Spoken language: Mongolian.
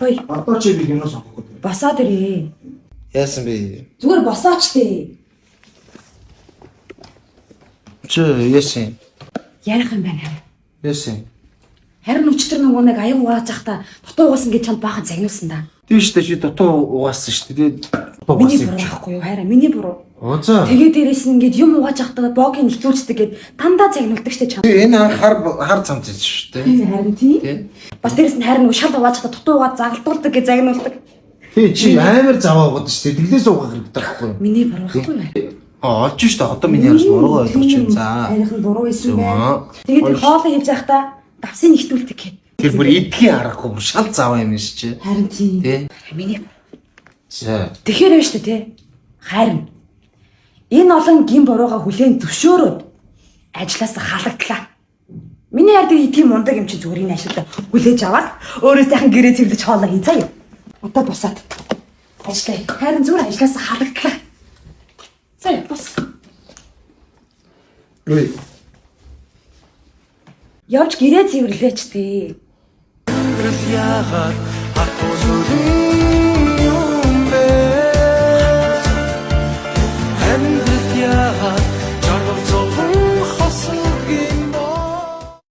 Хөөе, Одоо чи би кино сонгохгүй. босоод ирээ. Яасан бэ? Зүгээр босооч тээ. Чи яасан? Ярих юм байна. Яасан? Харин өчтөр нөгөө нэг аян угааж захта дутуу угаасан гэж чамд баахан загнуулсан да. Тийм шүү дээ, чи дутуу угаасан шүү дээ. Дутуу Миний угаасан юм буруу чи. байхгүй юу? Харин миний буруу. Оо за. Тэгээ дээрээс нь ингээд юм угааж захта богийн нэхтүүлждэг гэд дандаа загнуулдаг штэ чам. Чи энэ хар хар цамц шүү дээ. Харин тийм. Тий. Бас дээрээс нь харин нөгөө шал угааж захта дутуу угаад загалдуулдаг гэж загнуулдаг. Тий, чи амар заваа угаад шүү дээ. Тэглээс угаах хэрэгтэй байхгүй юу? Миний буруу байхгүй юу? Аа, олж шүү дээ. Одоо миний харс буруугаа ойлгож байна. За. Харин буруу исэн байна. Зөв. Тэгээд тэр хоолоо хийж захта давсыг нэхтүүлдэг гэд. Тэр бүр эдгийн аргагүй бүр шал заваа юм шиг чи. Харин тийм. Тий. Миний За. Тэгэхээр байна шүү дээ тий. Харин энэ олон гин бурууга хүлээн зөвшөөрөөд ажлаас халагдлаа. Миний хайр тэр тийм мундаг юм чи зүгээр энэ ажилдаа хүлээж аваад өөрөө сайхан гэрээ цэвэрлэж хоолоо хий заяа. Одоо босоод ажиллая. Харин зүгээр ажлаас халагдлаа. Заяа бос. Үгүй. Явж гэрээ цэвэрлээч тий. Амьдрал яагаад хатуу зүрх